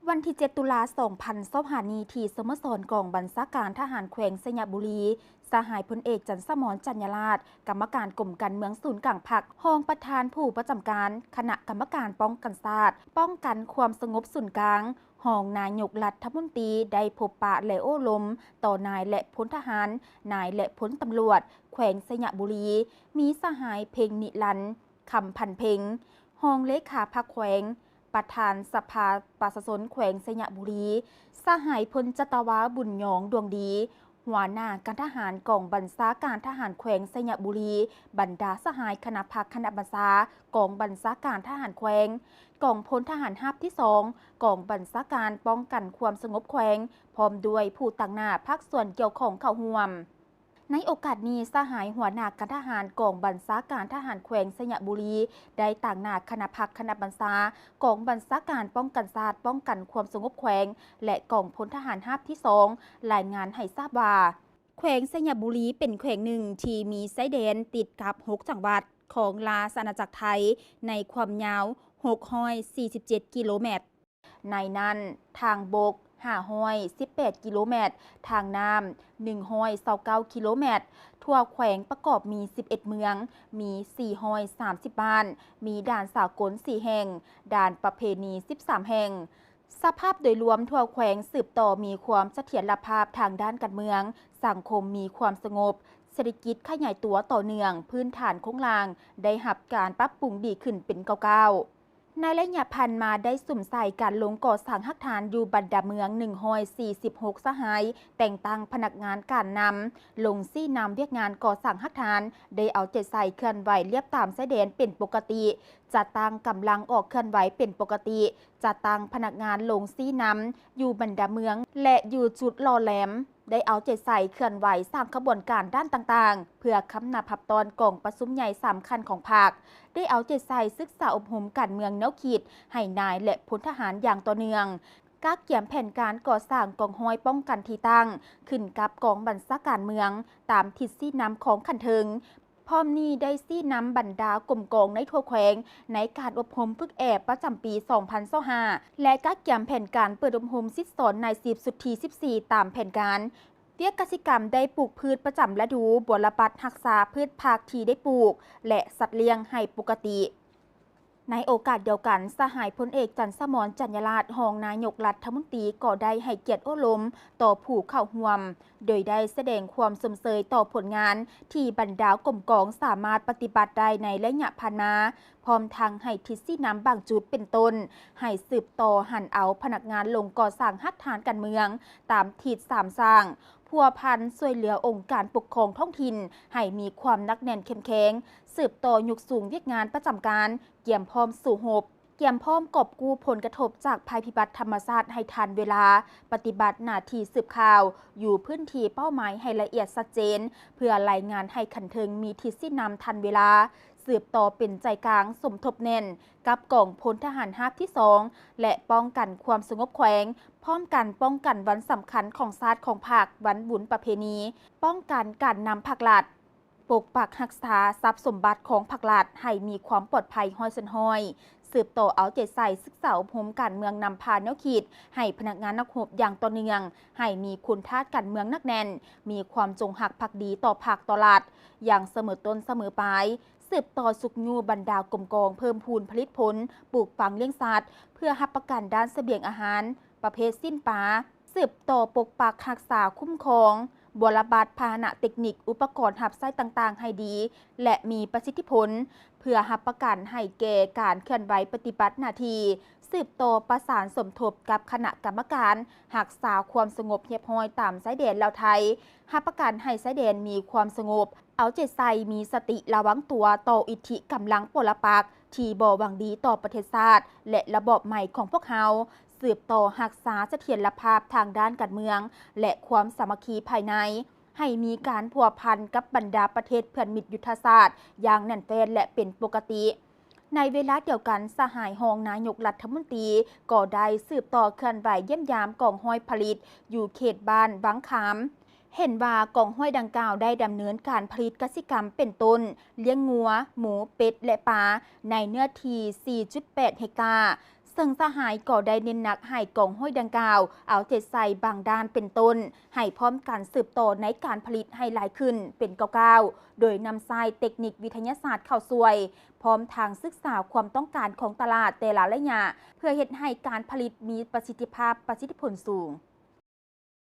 ວັນທີເຈັດ ຕຸລາ ສອງພັນຊາວຫ້ານີ້ ທີ່ສະໂມສອນກອງບັນຊາການທະຫານແຂວງໄຊຍະບູລີ, ສະຫາຍພົນເອກ ຈັນສະໝອນ ຈັນຍາລາດ, ກຳມະການກົມການເມືອງສູນກາງພັກ, ຮອງປະທານຜູ້ປະຈຳການຄະນະກຳມະການປ້ອງກັນຊາດ, ປ້ອງກັນຄວາມສະຫງົບສູນກາງ, ຮອງນາຍົກລັດຖະມົນຕີ ໄດ້ພົບປະ ແລະ ໂອ້ລົມຕໍ່ນາຍ ແລະ ພົນທະຫານ, ນາຍ ແລະ ພົນຕຳຫຼວດແຂວງໄຊຍະບູລີ, ມີສະຫາຍ ເພັງນິລັນ ຄຳພັນເພັງ, ຮອງເລຂາພັກແຂວງ, ປະທານສະພາປະຊາຊົນແຂວງໄຊຍະບູລີ, ສະຫາຍ ພົນຈັດຕະວາ ບຸນຍອງ ດວງດີ, ຫົວໜ້າການທະຫານກອງບັນຊາການທະຫານແຂວງໄຊຍະບູລີ, ບັນດາສະຫາຍຄະນະພັກຄະນະບັນຊາກອງບັນຊາການທະຫານແຂວງ, ກອງພົນທະຫານຮາບທີສອງ ກອງບັນຊາການປ້ອງກັນຄວາມສະຫງົບແຂວງ, ພ້ອມດ້ວຍຜູ້ຕາງໜ້າພາກສ່ວນກ່ຽວຂ້ອງເຂົ້າຮ່ວມ. ໃນໂອກາດນີ້, ສະຫາຍຫົວໜ້າການທະຫານກອງບັນຊາການທະຫານແຂວງໄຊຍະບູລີ ໄດ້ຕາງໜ້າຄະນະພັກຄະນະບັນຊາກອງບັນຊາການປ້ອງກັນຊາດ, ປ້ອງກັນຄວາມສະຫງົບແຂວງ ແລະ ກອງພົນທະຫານຮາບທີສອງ ລາຍງານໃຫ້ຊາບວ່າ ແຂວງໄຊຍະບູລີເປັນແຂວງໜຶ່ງທີ່ມີຊາຍແດນຕິດກັບຫົກຈັງຫວັດຂອງລາຊະອານາຈັກໄທ ໃນຄວາມຍາວຫົກຮ້ອຍສີ່ສິບເຈັດກິໂລແມັດ. ໃນນັ້ນ, ທາງບົກຫ້າຮ້ອຍສິບແປດກິໂລແມັດ, ທາງນ້ຳໜຶ່ງຮ້ອຍຊາວເກົ້າກິໂລແມັດ. ທົ່ວແຂວງປະກອບມີສິບເອັດເມືອງ, ມີສີ່ຮ້ອຍສາມສິບບ້ານ, ມີດ່ານສາກົນສີ່ແຫ່ງ, ດ່ານປະເພນີສິບສາມແຫ່ງ. ສະພາບໂດຍລວມທົ່ວແຂວງສືບຕໍ່ມີຄວາມສະຖຽນລະພາບທາງດ້ານການເມືອງ, ສັງຄົມມີຄວາມສະຫງົບ, ເສດຖະກິດຂະຫຍາຍຕົວຕໍ່ເນື່ອງ, ພື້ນຖານໂຄງລ່າງໄດ້ຮັບການປັບປຸງດີຂຶ້ນເປັນກ້າວໆ. ໃນໄລຍະຜ່ານມາໄດ້ສຸມໃສ່ການລົງກໍ່ສ້າງຮາກຖານຢູ່ບັນດາເມືອງໜຶ່ງຮ້ອຍສີ່ສິບຫົກສະຫາຍ, ແຕ່ງຕັ້ງພະນັກງານການນຳ ລົງຊີ້ນຳວຽກງານກໍ່ສ້າງຮາກຖານ, ໄດ້ເອົາໃຈໃສ່ເຄື່ອນໄຫວລຽບຕາມຊາຍແດນເປັນປົກກະຕິ, ຈັດຕັ້ງກຳລັງອອກເຄື່ອນໄຫວເປັນປົກກະຕິ, ຈັດຕັ້ງພະນັກງານລົງຊີ້ນຳຢູ່ບັນດາເມືອງ ແລະ ຢູ່ຈຸດຫຼໍ່ແຫຼມ. ໄດ້ເອົາໃຈໃສ່ເຄື່ອນໄຫວສ້າງຂະບວນການດ້ານຕ່າງໆ ເພື່ອຄຳນັບຮັບຕ້ອນກອງປະຊຸມໃຫຍ່ສຳຄັນຂອງພັກ, ໄດ້ເອົາໃຈໃສ່ສຶກສາອົບຮົມການເມືອງແນວຄິດໃຫ້ນາຍ ແລະ ພົນທະຫານຢ່າງຕໍ່ເນື່ອງ, ກະກຽມແຜນການກໍ່ສ້າງກອງຮ້ອຍປ້ອງກັນທີ່ຕັ້ງຂຶ້ນກັບກອງບັນຊາການເມືອງ ຕາມທິດຊີ້ນຳຂອງຂັ້ນເທິງ. ພ້ອມນີ້ໄດ້ຊີ້ນຳບັນດາກົມກອງໃນທົ່ວແຂວງ ໃນການອົບຮົມຝຶກແອບປະຈຳປີສອງພັນຊາວຫ້າ ແລະ ກະກຽມແຜນການເປີດອົບຮົມສິດສອນນາຍສິບຊຸດທີສິບສີ່ຕາມແຜນການ. ວຽກກະສິກຳໄດ້ປູກພືດປະຈຳລະດູ, ບົວລະບັດຮັກສາພືດຜັກທີ່ໄດ້ປູກ ແລະ ສັດລ້ຽງໃຫ້ປົກກະຕິ. ໃນໂອກາດດຽວກັນ, ສະຫາຍພົນເອກ ຈັນສະໝອນ ຈັນຍາລາດ, ຮອງນາຍົກລັດຖະມົນຕີ ກໍໄດ້ໃຫ້ກຽດໂອ້ລົມຕໍ່ຜູ້ເຂົ້າຮ່ວມ, ໂດຍໄດ້ສະແດງຄວາມຊົມເຊີຍຕໍ່ຜົນງານທີ່ບັນດາກົມກອງສາມາດປະຕິບັດໄດ້ໃນໄລຍະຜ່ານມາ, ພ້ອມທັງໃຫ້ທິດຊີ້ນຳບາງຈຸດເປັນຕົ້ນ, ໃຫ້ສືບຕໍ່ຫັນເອົາພະນັກງານລົງກໍ່ສ້າງຮາກຖານການເມືອງຕາມທິດສາມສ້າງ, ພົວພັນຊ່ວຍເຫຼືອອົງການປົກຄອງທ້ອງຖິ່ນໃຫ້ມີຄວາມໜັກແໜ້ນເຂັ້ມແຂງ, ສືບຕໍ່ຍົກສູງວຽກງານປະຈຳການ, ກຽມພ້ອມສູ້ຮົບ, ກຽມພ້ອມກອບກູ້ຜົນກະທົບຈາກໄພພິບັດທຳມະຊາດໃຫ້ທັນເວລາ, ປະຕິບັດໜ້າທີ່ສືບຂ່າວຢູ່ພື້ນທີ່ເປົ້າໝາຍໃຫ້ລະອຽດຊັດເຈນ, ເພື່ອລາຍງານໃຫ້ຂັ້ນເທິງມີທິດຊີ້ນຳທັນເວລາ, ສືບຕໍ່ເປັນໃຈກາງສົມທົບແໜ້ນກັບກອງພົນທະຫານຮາບທີສອງ ແລະ ປ້ອງກັນຄວາມສະຫງົບແຂວງ, ພ້ອມກັນປ້ອງກັນວັນສຳຄັນຂອງຊາດຂອງພັກ, ວັນບຸນປະເພນີ, ປ້ອງກັນການນຳພັກລັດ, ປົກປັກຮັກສາຊັບສົມບັດຂອງພັກລັດໃຫ້ມີຄວາມປອດໄພຮ້ອຍສ່ວນຮ້ອຍ, ສືບຕໍ່ເອົາໃຈໃສ່ສຶກສາອົບຮົມການເມືອງນຳພາແນວຄິດໃຫ້ພະນັກງານນັກຮົບຢ່າງຕໍ່ເນື່ອງ, ໃຫ້ມີຄຸນທາດການເມືອງໜັກແໜ້ນ, ມີຄວາມຈົງຮັກພັກດີຕໍ່ພັກຕໍ່ລັດຢ່າງສະເໝີຕົ້ນສະເໝີປາຍ, ສືບຕໍ່ຊຸກຍູ້ບັນດາກົມກອງເພີ່ມພູນຜະລິດຜົນ, ປູກຝັງລ້ຽງສັດ ເພື່ອຮັບປະກັນດ້ານສະບຽງອາຫານ ປະເພດຊີ້ນປາ, ສືບຕໍ່ປົກປັກຮັກສາຄຸ້ມຄອງບົວລະບັດພາຫະນະເຕັກນິກອຸປະກອນຮັບໃຊ້ຕ່າງໆໃຫ້ດີ ແລະ ມີປະສິດທິຜົນ ເພື່ອຮັບປະກັນໃຫ້ແກ່ການເຄື່ອນໄຫວປະຕິບັດໜ້າທີ່, ສືບຕໍ່ປະສານສົມທົບກັບຄະນະກຳມະການຮັກສາຄວາມສະຫງົບຮຽບຮ້ອຍຕາມຊາຍແດນລາວໄທ, ຮັບປະກັນໃຫ້ຊາຍແດນມີຄວາມສະຫງົບ, ເອົາໃຈໃສ່ມີສະຕິລະວັງຕົວຕໍ່ອິດທິກຳລັງປໍລະປັກທີ່ບໍ່ຫວັງດີຕໍ່ປະເທດຊາດ ແລະ ລະບອບໃໝ່ຂອງພວກເຮົາ, ສືບຕໍ່ຮັກສາສະຖຽນລະພາບທາງດ້ານການເມືອງ ແລະ ຄວາມສາມັກຄີພາຍໃນ, ໃຫ້ມີການພົວພັນກັບບັນດາປະເທດເພື່ອນມິດຍຸດທະສາດຢ່າງແໜ້ນແຟ້ນ ແລະ ເປັນປົກກະຕິ. ໃນເວລາດຽວກັນ, ສະຫາຍຮອງນາຍົກລັດຖະມົນຕີກໍໄດ້ສືບຕໍ່ເຄື່ອນໄຫວຢ້ຽມຢາມກອງຮ້ອຍຜະລິດຢູ່ເຂດບ້ານວັງຄາມ. ເຫັນວ່າກອງຮ້ອຍດັ່ງກ່າວໄດ້ດຳເນີນການຜະລິດກະສິກຳເປັນຕົ້ນ ລ້ຽງງົວ, ໝູ, ເປັດ ແລະ ປາ ໃນເນື້ອທີ່ສີ່ຈຸດແປດເຮັກຕາ, ສ ຊຶ່ງສະຫາຍກໍໄດ້ເນັ້ນໜັກໃຫ້ກອງຮ້ອຍດັ່ງກ່າວ ເອົາໃຈໃສ່ບາງດ້ານເປັນຕົ້ນ ໃຫ້ພ້ອມກັນສືບຕໍ່ໃນການຜະລິດໃຫ້ຫຼາຍຂຶ້ນເປັນກ້າວໆ ໂດຍນຳໃຊ້ເຕັກນິກວິທະຍາສາດເຂົ້າຊ່ວຍ, ພ້ອມທັງສຶກສາຄວາມຕ້ອງການຂອງຕະຫຼາດແຕ່ລະໄລຍະ ເພື່ອເຮັດໃຫ້ການຜະລິດມີປະສິດທິພາບ, ປະສິດທິຜົນສູງ.